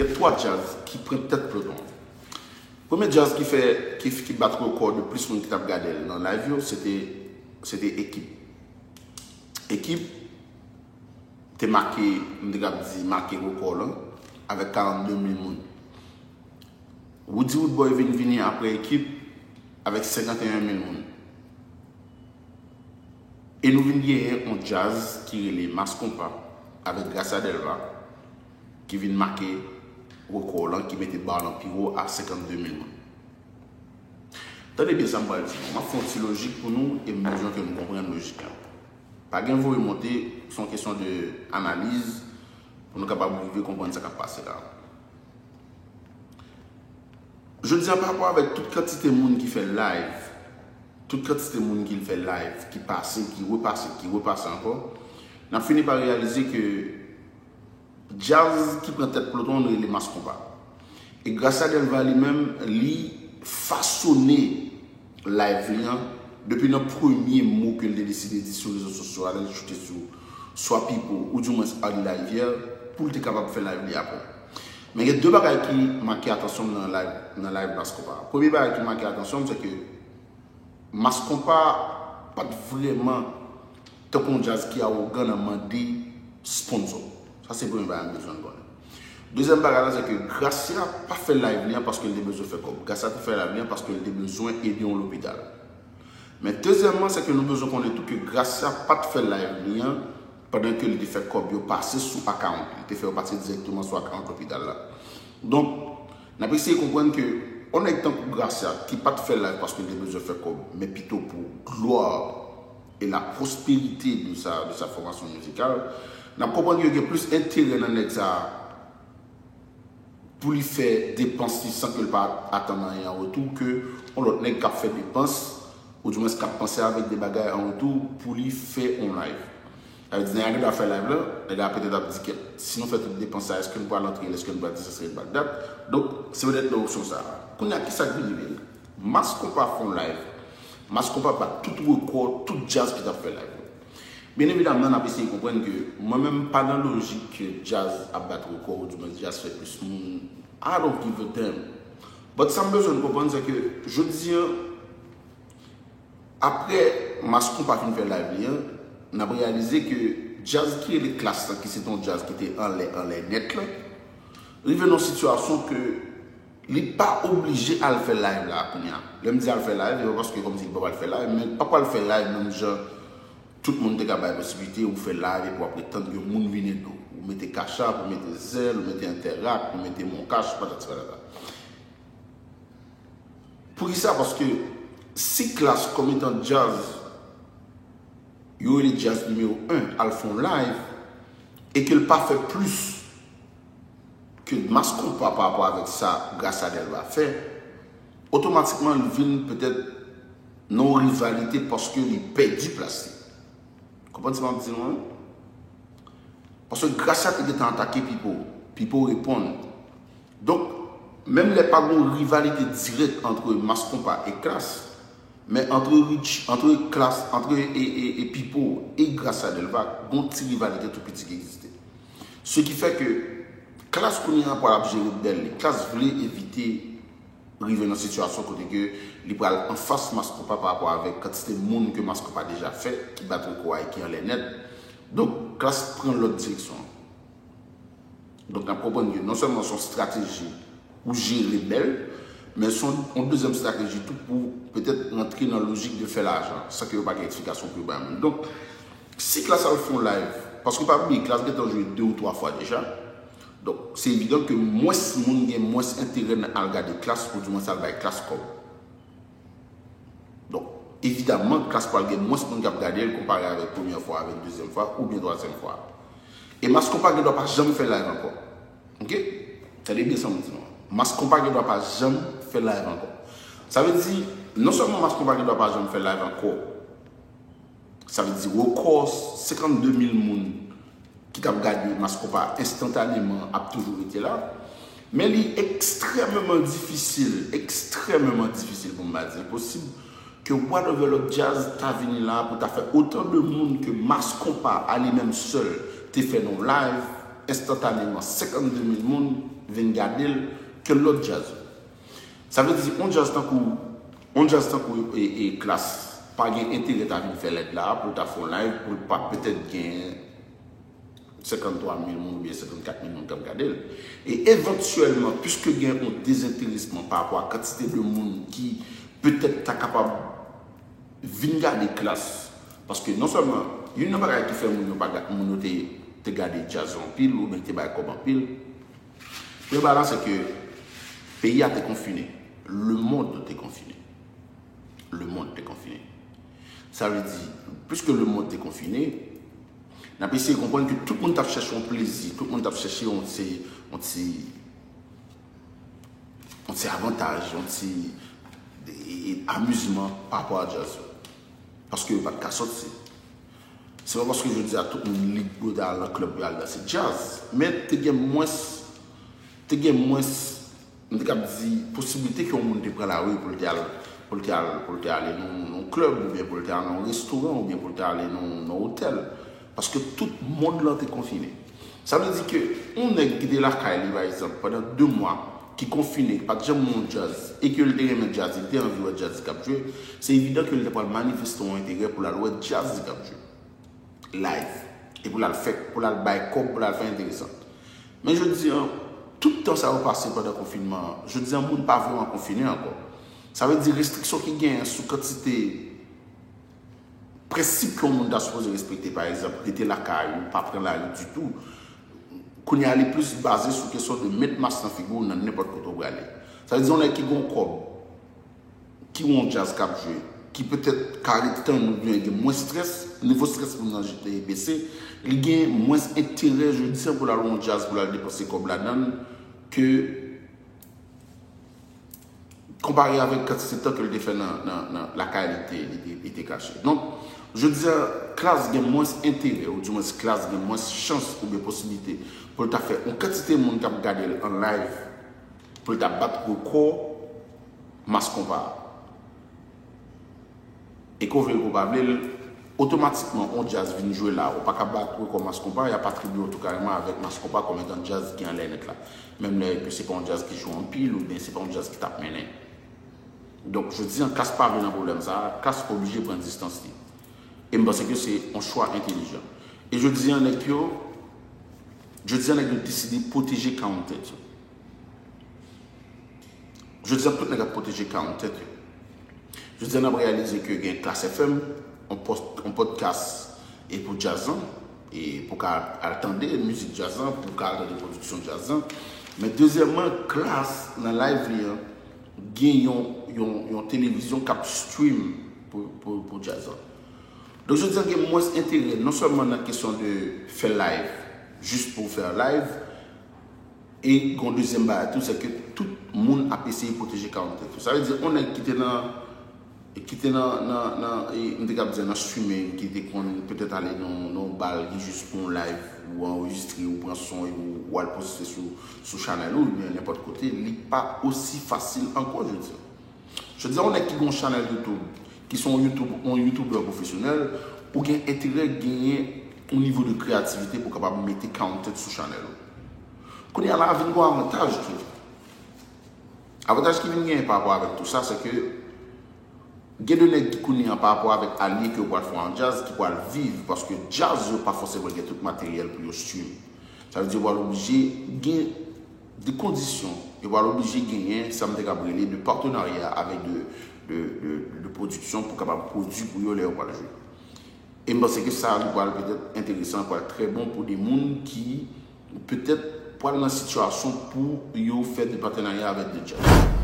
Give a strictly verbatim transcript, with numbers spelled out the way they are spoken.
Gen twa djaz ki pran tèt ploton an. Premye djaz ki fè, ki, ki bat rekò de plis moun ki t ap gade l nan live yo, se te, se te Ekip. Ekip te make, m te kab di, make rekò lan avèk karannde mil moun. Roody Roodboy vin vini apre Ekip avèk senkanteyen mil moun. E nou vin genyen yon djaz ki rele Mass Konpa avèk Gracia Delva ki vin make rekò lan, ki mete ba lan pi wo a senkanndemil moun. Tande byen sa m pral di nou. M ap fè yon ti lojik pou nou e m bezwen ke nou konprann lojik lan. Pa gen voye monte, se yon kesyon de analiz pou nou kapab rive konprann sa k ap pase la. Jodi a, pa rapò avèk tout kantite moun ki fè live, tout kantite moun ki fè live, ki pase, ki repase, ki repase ankò, n ap fini pa reyalize ke djaz ki pran tèt ploton an rele Mass Konpa. E Gracia Delva li menm, li fasone live li an depi nan premye mo ke l te deside di sou rezo sosyo a, lè l choute sou swa Pipo ou dimwens Arly Larivière pou l te kapab fè live li apre. Men gen de bagay ki make atansyon m nan live, nan live Mass Konpa. Premye bagay ki make atansyon m, se ke Mass Konpa pa t vrèman tankou yon djaz ki awogan nan mande sponsò. Sa se premye bagay m bezwen konnen. Dezyèm bagay la, se ke Gracia pa fè live li an paske l te bezwen fè kòb. Gracia te fè live li an paske l te bezwen ede yon lopital. Men dezyèmman, se ke nou bezwen konnen tou ke Gracia pa t fè live li an pandan ke li te fè kòb yo pase sou akawont li. Li te fè yo pase dirèkteman sou akawont lopital la. Donk, n ap eseye konprann ke yon nèg tankou Gracia ki pa t fè live paske l te bezwen fè kòb, men pito pou glwa e la pwosperite de sa, de sa fòmasyon mizikal, n ap konprann ke yo gen plis enterè nan nèg sa a pou li fè depans li san ke l pa atann anyen an retou ke yon lòt nèg k ap fè depans, oudimwens k ap panse avèk de bagay an retou pou li fè yon live. Sa vle di, nèg la gendwa fè live la, nèg la petèt ap di, kèt, si nou fè tout depans sa, èske n pral antre l, èske n pral di sa se bad dat? Donk, se petèt nan opsyon sa a. Kounye a, kisa k vin rive? Mass Konpa fè yon live. Mass Konpa bat tout rekò, tout djaz ki t ap fè live yo. Byen evidamman, n ap eseye konprann ke mwen menm m pa nan lojik ke djaz ap bat rekò, oudimwens djaz fè plis moun. I don't give a damn. But sa m bezwen n konprann, se ke jodi a, apre Mass Konpa fin fè live li an, n ap reyalize ke djaz ki rele Klass lan, ki se te yon djaz ki te anlè, anlè nèt lan, rive nan yon sitiyasyon ke li pa oblije al fè live la kounye a. Lè m di al fè live, se pa paske kòmsi li pa pral fè live, men li pa pral fè live menm jan tout moun te ka bay posiblite ou fè live epi w ap ret tann ke moun vin ede w. Ou mete Cash App, ou mete Zelle, ou mete Interac, ou mete Moncash, patati patata. Poukisa? Paske si Klass kòm etan djaz, yo rele djaz nimewo en, al fè yon live, e ke l pa fè plis ke Mass Konpa pa rapò avèk sa Gracia Delva fè, otomatikman l vin petèt nan yon rivalite paske li pèdi plas li. Konprann sa m ap di nou an? Paske Gracia te gentan atake Pipo. Pipo reponn. Donk, menm lè pa gen yon rivalite dirèk antre Mass Konpa e Klass, men antre Rich, antre Klass, antre e, e, e Pipo e Gracia Delva, gen yon ti rivalite tou piti ki egziste. Se ki fè ke Klass kounye a pral ap jere bèl li. Klass vle evite rive nan sitiyasyon kote ke li pral anfas Mass Konpa pa rapò avèk kantite moun ke Mass Konpa deja fè, ki bat rekò a e ki anlè nèt. Donk, Klass pran lòt direksyon an. Donk, n ap konprann ke non sèlman se yon estrateji pou jere bèl, men se yon, yon dezyèm estrateji tou pou petèt rantre nan lojik de fè lajan, san ke yo pa gen eksplikasyon pou yo bay moun. Donk, si Klass al fè yon live, paske pa bliye, Klass gentan jwe de ou twa fwa deja, donk, se evidan ke mwens moun gen mwens enterè nan al gade Klass, oudimwens al bay Klass kòb. Donk, evidamman, Klass pral gen mwens moun k ap gade l konpare avèk premyè fwa, avèk dezyèm fwa, oubyen twazyèm fwa. E Mass Konpa gendwa pa janm fè live ankò. Oke? Tande byen sa m di nou an. Mass Konpa gendwa pa janm fè live ankò. Sa vle di, non sèlman Mass Konpa gendwa pa janm fè live ankò, sa vle di rekò senkanndemil moun ki t ap gade Mass Konpa enstantaneman ap toujou rete la. Men li ekstrèmeman difisil, ekstrèmeman difisil pou m pa di enposib, ke whatever lòt djaz ta vini la pou ta fè otan de moun ke Mass Konpa a li menm sèl te fè nan yon live, enstantaneman senkanndemil moun, vin gade l ke lòt djaz yo. Sa vle di, yon djaz tankou, yon djaz tankou e, e Klass pa gen enterè ta vin fè lèd la pou l ta fè yon live, pou l pa petèt gen senkanntwa mil moun oubyen senkannkat mil moun k ap gade l. E evantyèlman, piske gen yon dezenteresman pa rapò a kantite de moun ki petèt ta kapab vin gade Klass, paske non sèlman youn nan bagay ki fè moun yo pa ga- moun yo te, te gade djaz anpil oubyen te bay kòb anpil, premye bagay la se ke peyi a te konfine, lemonn te konfine. Lemonn te konfine. Sa vle di, piske lemonn te konfine, n ap eseye konprann ke tout moun t ap chèche yon plezi, tout moun t ap chèche yon ti, yon ti, yon ti avantaj, yon ti e, e, amizman pa rapò a djaz yo. Paske yo pa t ka sòti. Se pa paske jodi a tout moun lib pou yo ta al nan klèb pou yo al danse djaz, men te gen mwens, te gen mwens, m te kab di, posiblite ke yon moun te pran lari pou l te al, pou l te al, pou l te ale nan yon klèb, oubyen pou l te al nan yon restoran, oubyen pou l te ale nan yon otèl. Paske tout mond lan te konfine. Sa vle di ke yon nèg ki te lakay li, pa egzanp, pandan de mwa, ki konfine, ki pa t janm wè yon djaz, e ke l te renmen djaz, li te anvi wè djaz li k ap jwe, se evidan ke l te pral manifeste yon enterè pou l al wè djaz li k ap jwe live. E pou l al fè, pou l al bay kòb, pou l al fè enteresan. Men jodi a, tout tan sa yo pase pandan konfinman an, jodi a moun pa vrèman konfine ankò. Sa vle di restriksyon ki genyen sou kantite prensip ke yon moun ta sipoze respekte, pa egzanp, rete lakay ou, pa pran lari ditou, kounye a li plis baze sou kesyon de met mas nan figi w nan nenpòt kote w prale. Sa vle di yon nèg ki gen yon kòb, ki wè yon djaz k ap jwe, ki petèt ka ret tann oubyen gen mwens strès, nivo strès moun nan bese, li gen mwens enterè jodi a pou l al wè yon djaz, pou l al depanse kòb ladan l, ke konpare avèk kantite tan ke l te fè nan, nan, nan lakay li te, li te, li te kache. Donk, jodi a, Klass gen mwens enterè, ou dimwens Klass gen mwens chans oubyen posiblite pou l ta fè yon kantite moun k ap gade l an live, pou l ta bat rekò Mass Konpa a. E ke w vle l, ke w pa vle l, otomatikman, yon djaz vin jwe la, ou pa ka bat rekò Mass Konpa, y ap atribye w tou kareman avèk Mass Konpa kòm etan djaz ki anlè nèt la. Menm lè ke se pa yon djaz ki jwe anpil, oubyen se pa yon djaz ki t ap mennen. Donk, jodi a, Klass pa vle nan pwoblèm sa a, Klass oblije pran distans li. E m panse ke se yon chwa entelijan. E jodi a, nèg yo, jodi a, nèg yo deside pwoteje Counted yo. Jodi a, tout nèg ap pwoteje Counted yo. Jodi a, n ap reyalize ke gen Klass F M, on post, on podcast, e pou djaz lan, e pou ka al tande mizik djaz lan, pou ka al tande pwodiksyon djaz lan. Men dezyèmman, Klass nan live li an, gen yon, yon, yon televizyon k ap stream pou, pou, pou djaz lan. Donk, jodi a, gen mwens enterè, non sèlman nan kesyon de fè live, jis pou fè live, e gen yon dezyèm bagay tou, se ke tout moun ap eseye pwoteje Counted tou. Sa vle di, yon nèg ki te nan, ki te nan, nan, nan, e, m te kab di nan streaming, ki te konn petèt ale nan, nan yon bal ki jis pou yon live, ou anrejistre, ou pran son, e ou, ou al poste sou, sou chanèl ou, oubyen nenpòt kote, li pa osi fasil ankò jodi a. Jodi a, yon nèg ki gen yon chanèl YouTube, ki se yon YouTube, yon YouTuber pwofesyonèl, ou gen enterè genyen yon nivo de kreyativite pou w kapab mete Counted sou chanèl ou. Kounye a la, vin gen yon avantaj tou. Avantaj ki vin genyen pa rapò avèk tou sa, se ke gen de nèg ki kounye a pa rapò avèk alye ke yo pral fè an djaz, ki pral viv, paske djaz yo pa fòseman gen tout materyèl pou yo stream. Sa vle di yo pral oblije gen de kondisyon, yo pral oblije genyen sa m te kab rele de patenarya avèk de, de, de, de pwodiksyon pou kapab pwodui pou yo lè yo pral jwe. E m panse ke sa li pral petèt enteresan, pral trè bon pou de moun ki petèt pral nan sitiyasyon pou yo fè de patenarya avèk de djaz.